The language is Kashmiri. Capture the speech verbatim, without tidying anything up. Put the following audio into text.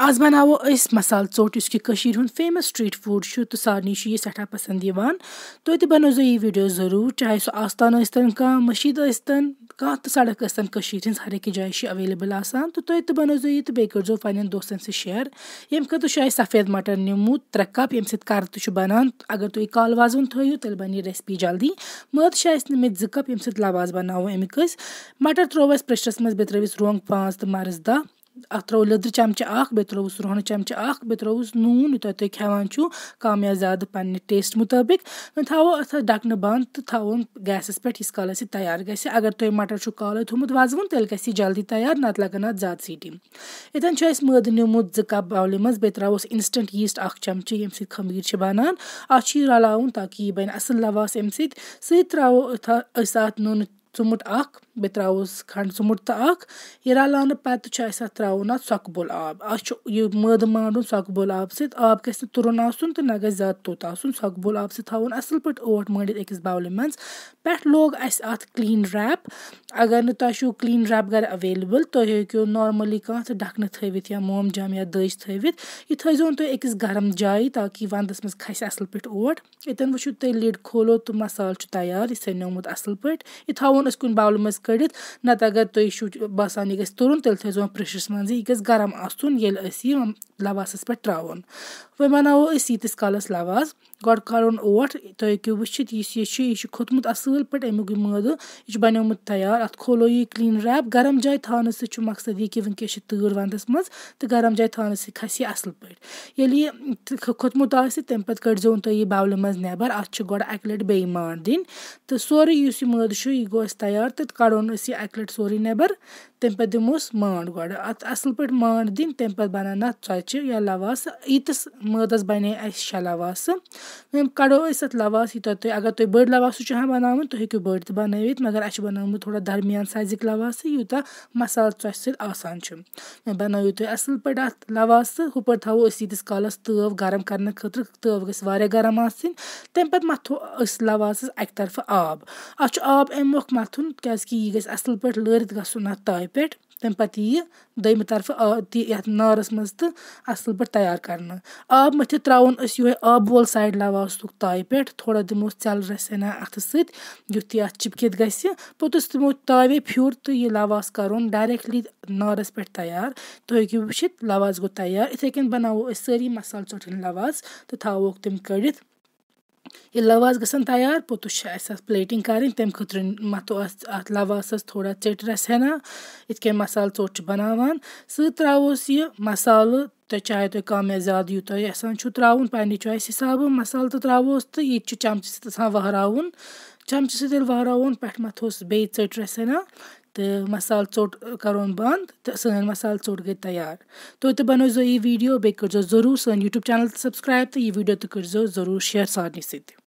آز بناوو أسۍ مسالہٕ ژوٚٹ، یُس کہِ کٔشیٖرِ ہُنٛد famous street food چھُ تہٕ سارنٕے چھُ یہِ سٮ۪ٹھاہ پسنٛد یِوان۔ تُہۍ تہِ بنٲوزیٚو یہِ video ضروٗر، چاہے سُہ آستان ٲسۍتن، کانٛہہ مٔشیٖد ٲسۍتن، کانٛہہ تہٕ سڑک ٲسۍتن، کٔشیٖرِ ہٕنٛز ہر أکِس جایہِ چھِ available آسان۔ تہٕ تُہۍ تہِ بنٲوزیٚو یہِ تہٕ بیٚیہِ کٔرزیٚو پننٮ۪ن دوستن سۭتۍ share۔ ییٚمہِ خٲطرٕ چھُ اَسہِ سفید مٹر نیوٗمُت ترٛےٚ cup، ییٚمہِ سۭتۍ کَرٕ تہِ چھُ بنان۔ اگر تُہۍ یہِ کالہٕ وازوُن تھٲیِو، تیٚلہِ بنہِ یہِ recipe جلدی۔ مٲدٕ چھِ اَسہِ نِمٕتۍ زٕ cup، ییٚمہِ سۭتۍ لَو آز بناوو اَمِکۍ أسۍ۔ مٹر ترٛوو اَسہِ pressureس منٛز، بیٚیہِ ترٛٲوِس رۄنٛگ پانٛژھ تہٕ مرٕژ دَہ۔ اَتھ ترٛوو لیٚدٕر چمچہٕ اکھ، بیٚیہِ ترٛووُس رۄہنہٕ چمچہٕ اکھ، بیٚیہِ ترٛووُس نوٗن، یوٗتاہ تُہۍ کھٮ۪وان چھِو، کم یا زیادٕ پننہِ taste مُطٲبِق۔ وۄنۍ تھاوو اَتھ ڈَکھنہٕ بنٛد تہٕ تھاوون gasس پٮ۪ٹھ ییٖتِس کالس یہِ تیار گژھِ۔ اگر تۄہہِ مٹر چھُو کالے تھوٚومُت وزوُن، تیٚلہِ گژھِ یہِ جلدی تیار، نتہٕ لگن اَتھ زیادٕ سیٹی۔ ییٚتٮ۪ن چھُ اَسہِ مٲدٕ نیوٗمُت زٕ cup bowlہِ منٛز، بیٚیہِ ترٛاووس instant yeast اکھ چمچہٕ، ییٚمہِ سۭتۍ خمیٖر چھِ بنان۔ اَتھ چھُ یہِ رلاوُن تاکہِ یہِ بنہِ اَصٕل لواس اَمہِ سۭتۍ۔ سۭتۍ ترٛاوو أتھا-، أسۍ اَتھ نُنہٕ ژُمُٹ اکھ، بیٚیہِ ترٛاووس کھنٛڈ ژُمُٹ تہٕ اکھ۔ یہِ رلاونہٕ پتہٕ چھُ اَسہِ اَتھ ترٛاوُن اَتھ سۄکھٕ بوٚل آب۔ اَتھ چھُ یہِ مٲدٕ مانڈُن سۄکھٕ بوٚل آب سۭتۍ۔ آب گژھِ نہٕ تُرُن آسُن تہٕ نہ گژھِ زیادٕ توٚت آسُن۔ سۄکھٕ بوٚل آب سۭتۍ تھاوُن اَصٕل پٲٹھۍ اوٹ مٲنڈِتھ أکِس bowlہِ منٛز۔ پٮ۪ٹھ لوگ اَسہِ اَتھ cling wrap۔ اگر نہٕ تۄہہِ چھُو cling wrap گرِ available، تُہۍ ہیٚکِو normally کانٛہہ تہِ ڈَکھنہٕ تھٲوِتھ یا موم جام یا دٔج تھٲوِتھ۔ یہِ تھٲیزیون تُہۍ أکِس گرم جایہِ، تاکہِ وَندَس منٛز کھسہِ اَصٕل پٲٹھۍ اوٹ۔ ییٚتٮ۪ن وٕچھِو تُہۍ، lid کھولو تہٕ مصالہٕ چھُ تیار، یہِ سَنیومُت اَصٕل پٲٹھۍ۔ یہِ تھاوون أسۍ کُنہِ bowlہِ منٛز کٔڑِتھ، نَتہٕ اگر تُہۍ چھُو باسان یہِ گژھِ تُرُن، تیٚلہِ تھٲیزیون pressureس منٛزٕے۔ یہِ گژھِ گرم آسُن، ییٚلہِ أسۍ یہِ لَواسَس پٮ۪ٹھ ترٛاوون۔ وۄنۍ بَناوو أسۍ ییٖتِس کالَس لَواس۔ گۄڈٕ کَڑُن اوٹ، تُہۍ ہیٚکِو وٕچھِتھ، یُس یہِ چھُ، یہِ چھُ کھوٚتمُت اَصٕل پٲٹھۍ، اَمیُک یہِ مٲدٕ، یہِ چھُ بَنیومُت تیار۔ اَتھ کھولو یہِ cling wrap۔ گرم جایہِ تھاونہٕ سۭتۍ چھُ مقصد یہِ کہِ وٕنکیٚس چھِ تۭر وَندَس منٛز، تہٕ گرم جایہِ تھاونہٕ سۭتۍ کھسہِ یہِ اَصٕل پٲٹھۍ۔ ییٚلہِ یہِ تہٕ کھوٚتمُت آسہِ، تَمہِ پَتہٕ کٔڑزیون تُہۍ یہِ bowlہِ منٛز نٮ۪بر۔ اَتھ چھِ گۄڈٕ اَکہِ لَٹہِ بیٚیہِ مانڈ دِنۍ، تہٕ سورُے یُس یہِ مٲدٕ چھُ، یہِ گوٚو اَسہِ تیار، تہٕ کَڑون أسۍ یہِ اَکہِ لَٹہِ سورُے نٮ۪بر۔ تَمہِ پَتہٕ دِموس مانڈ گۄڈٕ۔ اَتھ اَصٕل پٲٹھۍ مانڈ دِنۍ، تَمہِ پَتہٕ بَنَن اَتھ ژۄچہِ یا لَواسہٕ۔ ییٖتِس مٲدَس بَنے اَسہِ شےٚ لَواسہٕ۔ وۄنۍ کَڑو أسۍ اَتھ لَواسہٕ، یوٗتاہ تُہۍ، اگر تُہۍ بٔڑۍ لَواسہٕ چھِو ہٮ۪وان بَناوٕنۍ، تُہۍ ہیٚکِو بٔڑۍ تہِ بَنٲوِتھ، مگر اَسہِ چھُ بَنومُت تھوڑا درمیان سایزٕکۍ لَواسہٕ، یوٗتاہ مصالہٕ ژۄچہِ سۭتۍ آسان چھُ۔ وۄنۍ بَنٲیِو تُہۍ اَصٕل پٲٹھۍ اَتھ لَواسہٕ۔ ہُپٲرۍ تھاوو أسۍ ییٖتِس کالَس تٲو گرم کَرنہٕ خٲطرٕ۔ تٲو گژھِ واریاہ گرم آسٕنۍ۔ تَمہِ پَتہٕ مَتھو أسۍ لَواسَس اَکہِ طرفہٕ آب۔ اَتھ چھُ آب اَمہِ مۄکھ مَتھُن، کیٛازِکہِ یہِ گژھِ اَصٕل پٲٹھۍ لٲرِتھ گژھُن اَتھ تایہِ پٮ۪ٹھ۔ تَمہِ پَتہٕ یِیہِ دوٚیمہِ طرفہٕ آ-، تہِ یَتھ نارَس منٛز تہٕ اَصٕل پٲٹھۍ تیار کَرنہٕ۔ آب مٔتھِتھ ترٛاوُن أسۍ یِہوٚے آبہٕ وول side لَواسُک تایہِ پٮ۪ٹھ، تھوڑا دِموس ژٮ۪ل رَژھِ ہنا اَتھٕ سۭتۍ، یُتھ یہِ اَتھ چِپکِتھ گژھِ۔ پوٚتُس دِمو تاوے پھیُر تہٕ یہِ لَواس کَرُن directly نارَس پٮ۪ٹھ تیار۔ تُہۍ ہیٚکِو وٕچھِتھ، لَواس گوٚو تیار۔ یِتھَے کٔنۍ بَناوو أسۍ سٲری مصالہٕ ژۄٹہِ ہِنٛدۍ لَواس تہٕ تھاووکھ تِم کٔڑِتھ۔ ییٚلہِ لَواس گژھن تیار، پوٚتُس چھِ اَسہِ اَتھ plating کَرٕنۍ۔ تَمہِ خٲطرٕ مَتھو اَتھ، اَتھ لَواسَس تھوڑا ژیٚٹہِ رَژھِ ہنا، یِتھ کٔنۍ مصالہٕ ژوٚٹ چھِ بَناوان۔ سۭتۍ ترٛاووس یہِ مصالہٕ، تہٕ چاہے تُہۍ کَم یا زیادٕ یوٗتاہ یَژھان چھُو ترٛاوُن، پنٛنہِ choice حِسابہٕ مصالہٕ تہٕ ترٛاووس، تہٕ یہِ تہِ چھُ چَمچہٕ سۭتۍ آسان وَہراوُن۔ چَمچہٕ سۭتۍ ییٚلہِ وَہراوون، پٮ۪ٹھٕ مَتھوس بیٚیہِ ژٔٹۍ رَژھِ ہنا تہٕ مصالہٕ ژوٚٹ کَرون بنٛد، تہٕ سٲنۍ مصالہٕ ژوٚٹ گٔے تیار۔ تُہۍ تہِ بَنٲوزیٚو یہِ video، بیٚیہِ کٔرزیٚو ضروٗر سٲنۍ YouTube channel تہِ subscribe، تہٕ یہِ video تہِ کٔرزیٚو ضروٗر share سارنٕے سۭتۍ۔